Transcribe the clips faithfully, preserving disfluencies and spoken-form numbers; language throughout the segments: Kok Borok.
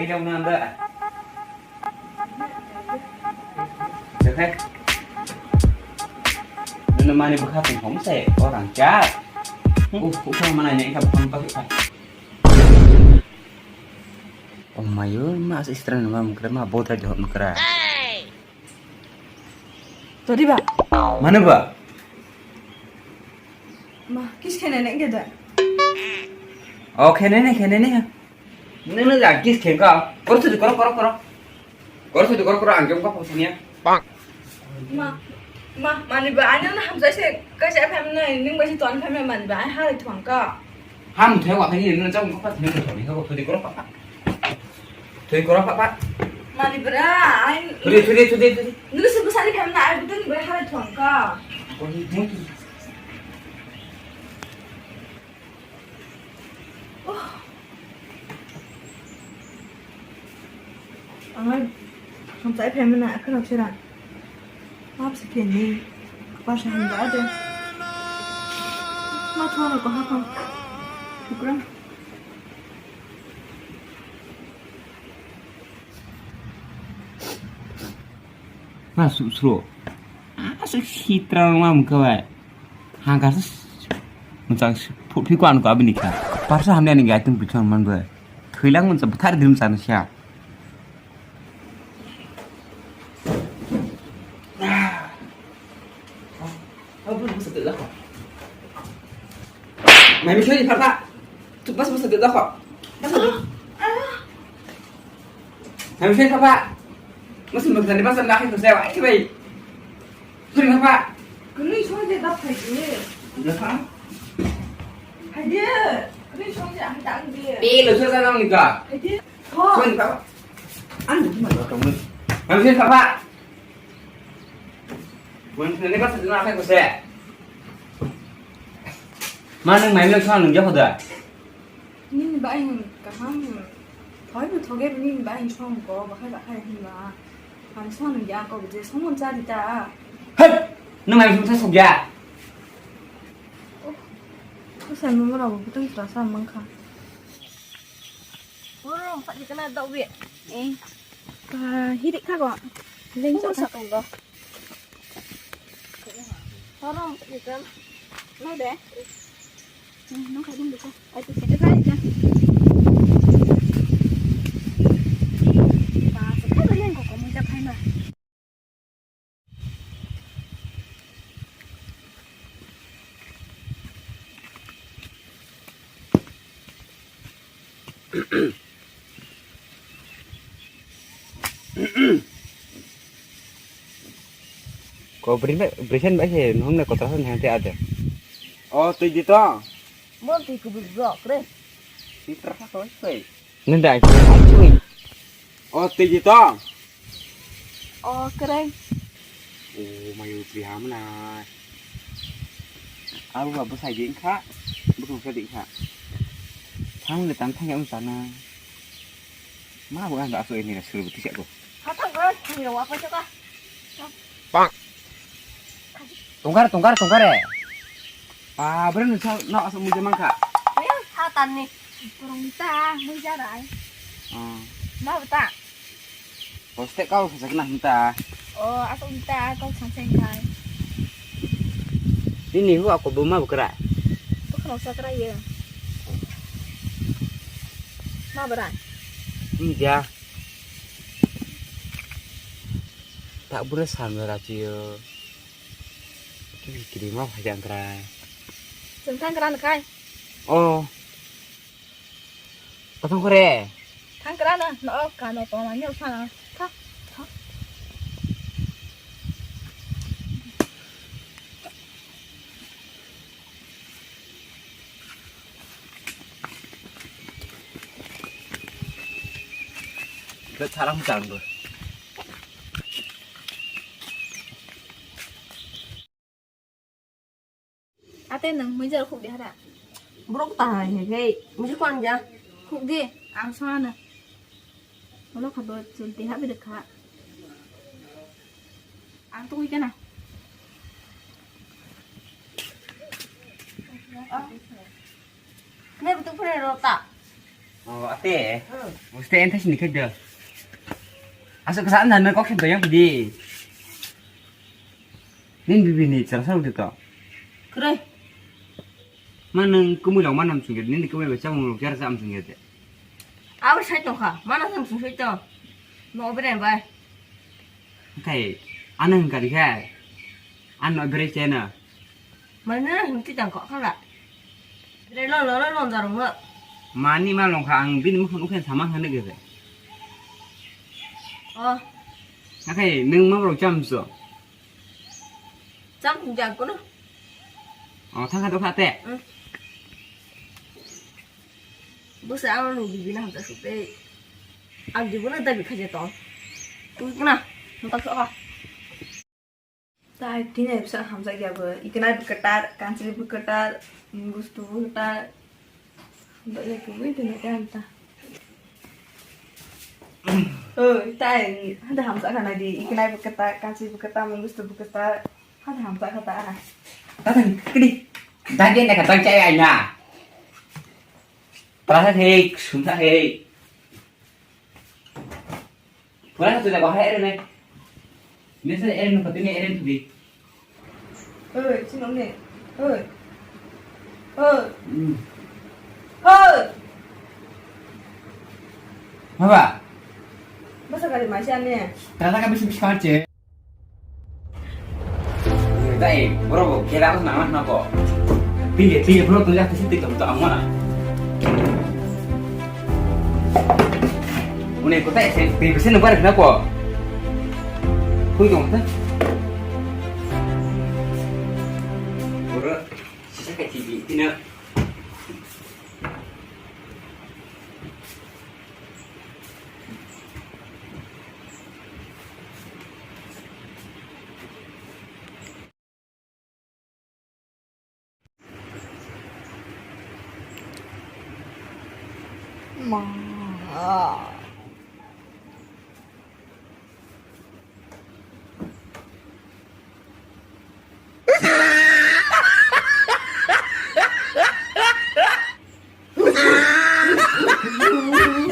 Kailauna anda. Dekhai. Nana mani bwkha tong hom se orang chat. Uh, uh, mana ini ikan bwkha bwkha. Oh mayo, ma asik sitra nama mukra ma bodra johok mukra. Todi ba? Mana ba? Ma, kiss kene ne gede. Oh, kene ne, kene ne. Nene ja kiss kene ka. Koro sudi, koro, koro, koro. Koro sudi, koro, koro, ang jom ka pok sania. Ma, ma, mani ba, ani na hamsa se, ka se phem na, ning ba si ton phem na, mani ba, ai ha thong ka. Ham thai wa thani, nene jom ka thani, thani, ka sudi, koro, papa. Thwi koro papa. Mani bra, ai. Thudi, thudi, thudi, thudi. Nunu se bwsari phem na, ai bwtwni bai hai thong ka. Koni thwi. Oh. Ang ai thong chai phem na, khana chira. Map se khe ni. Kpar sa hin da de. Ma thong ko ha thong. Bukra. Ma su su. A su sitra ma mukha bai. Hangka su. Muchang su phu phi kwan ko abini kha. Parsa hamni ani gai tung pichon man bai. Thuilang mun sa buthar dim sa na sha. Mami kheli papa. Tu bas bas de dakho. Bas de. Mami kheli papa. Mas mun tadi bas na kheli saya wai bai. Kheli papa. Kuni song je dap khai je. Dakho. Hai je. Kuni song je ang dang je. Pe lo sa sa nang ni ka. Hai je. Kheli papa. Ang ni ma lo tong. Mami kheli papa. Mun tadi bas na khai ko se. Ma nang mai lo sa nang je khoda. Nini bai kaham. Thoi bo thoge nini bai song ko bahai bahai hinba. Ang song ya ko je song mon chari ta. Hei! Nang ang song sa song ya. Ko sai mo mo ro ko tang tra sa mang kha. Oro pa di kana dau bi. Eh. Ka hiri kha ko. Leng sa ko. Oro pa di kan. No de. Nung khai dum dukha. Ai tu sita khai ja. Ba, sita khai yang kok kamu jak khai ma. Ko brin ba, brisen ba se nung ne kotra san hante ade. O tui di to. Bol tui kubur bro kre. Sitra ka to sai. Nenda ai chui. O tiji to. O kereng. O mayu pri hamna. Abu ba bwsai di kha. Bwsai di kha. Thang le tan thang yang sana. Ma bu ang aso ini suru bwtwi sa ko. Hatang ko thang yo apa coba. Tongkar, tongkar, tongkar e. Ah, bro, nung sa, no, asal muja mangka. Ayo, sa tan ni. Kurang ta, muja rai. Ah. Ma bata. Postek kau sa kena hinta. Oh, asal hinta kau sa sengkai. Ini hu aku buma bukra. Bukra sa kra ye. Ma bra. Muja. Tak bura samra rachiyo. Kiri kiri ma phai jang kra. Chwng thang kra nakhai. Oh. Kathang kore. Thang kra na, no kano to ma nyok sana. Tha, tha. Khe tharam chang bo. Ate nang muijar khuk di hara. Borok ta hai hai kai. Muijar khuk ang ja. Khuk di, ang sana. Olo kha bo chul di ha bi de kha. Ang tungwi kana. Ne betul pura rota. Oh, ate. Hmm. Buste ente sini khede. Asuk sa anda me kok sento yang di. Nin bibi ni chara sa udah to. Kre. Manang kumui long manam sungge, nin kumui ba chamung long chara sa am sungge de. Abo sai tongkha, mana sam sung sai to. No bere bai. Kai, anang kari kai. Ano bere chena. Mane himti tang kok khala. Re lo lo lo lo darung lo. Mani ma long kha ang bini mukhang ukhen sama hane gese. Oh. Akai nung ma rok cham so. Cham ja kono. Oh thang kha to kha te. Hmm. Busa ang nung bibi na hamsa sute. Ang jibo na dabi khaje tong. Tu na. Hamsa so kha. Tai tini bisa hamjak ya bo. Ikenai bo kwtal, kanchli bo kwtal, bustu bo kwtal. Hamjak ya kubui tini kan ta. Oi, tai hada hamjak kana di. Ikenai bo kwtal, kanchli bo kwtal, bustu bo kwtal. Hada hamjak kata ana. Tata kini. Dagi na katang chai aina. Tara hei, sumta hei. Pura tu jago hai ere nai. Mesa ere no patini ere tu di. Oi, sino ne. Oi. Oi. Hmm. Oi. Baba. Masa kali masih aneh. Tara ka bisi bisi kace. Dai, bro, kira aku nama nama ko. Tinggi, tinggi, bro, tuh ya, sih tiktok tuh aman. Une ko tai sen, pi sen bar na ko. Kui dong ta. Bro, sisa ka T V, tina.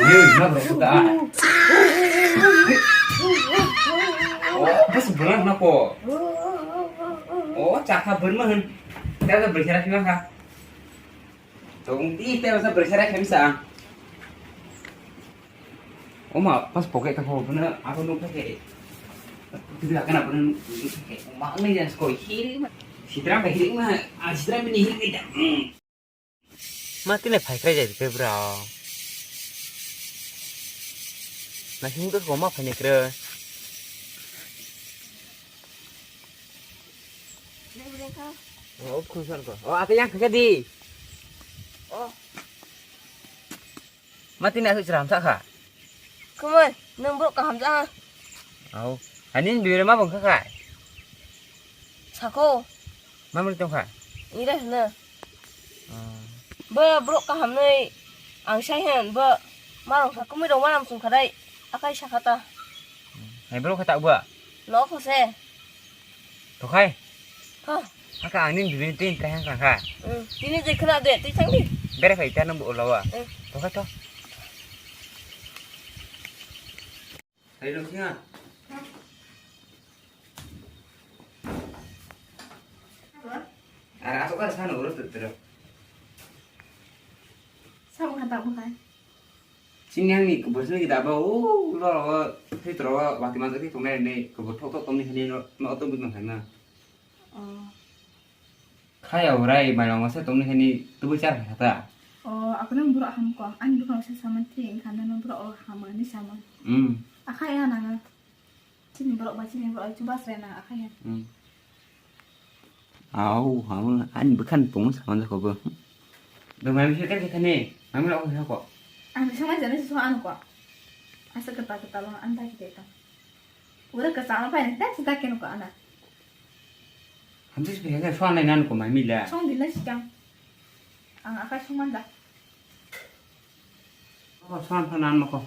Yun, na bro, da. Oh, bus berat na ko. Oh, cakap bermahan. Kita bergerak gimana? Tong di, kita bisa bergerak bisa. Oma, pas pocket ta ko bana, aku nuk ke. Tidak akan apa nuk ke. Oma, ini jangan sekolah hiri mah. Sitra ke hiri mah, ah, sitra ini hiri dah. Hmm. Ma tini phai krai jai khe bro. Na him khe koma phai ni kre. Oh, khun san ko. Oh, ate yang khe di. Oh. Ma tini asuk chwram sa kha. Khumui, nwng borok kaham ja ha? Au. Ani bibire ma bwngkha kha? Sako. Ma mani tongkha? Ire hwno. Oh. Bo borok kaham nai ang sai hen bo marok sa kumui rok manam sung kha dai. Akai sakha ta. Hai borok kha ta bo? No kho se. Tokhai. Ha. Aka ang nini bibini tini tei hang kha. Hmm. Tini je khna de, tei thang di. Bere phai ta nang bo ulawa. Hmm. Tokhai to. Hai lo singa. Ara asok kar sana urus tu tero. Sabo kata bukan. Sini yang ni kubur sini kita apa? Oh, lo lo, sini terus waktu masuk sini tunai ni kubur tok tok tong ni sini no no tu bukan sana. Oh. Khaya urai mai long masa tong ni sini tu bichar kata. Oh, aku nang buruk ham ko. Ani bukan masa sama ti, karena nang buruk oh ham ni sama. Hmm. Akhaya nang. Chini borok bai chini borok chuba sre na akhai ya. Hmm. Au, hamu ani bwkhan tongma saman jako bo. Dong mai misi kan kani, mami lo ko. Ani sama jani so an ko. Asa kata kata lo an ta kite ta. Ura ka sama pai na ta ta ken ko ana. Hamsi se phega so an nai nan ko mami la. Song din na sikang. Ang akhai song man da. Oh, so an pha nan ma ko.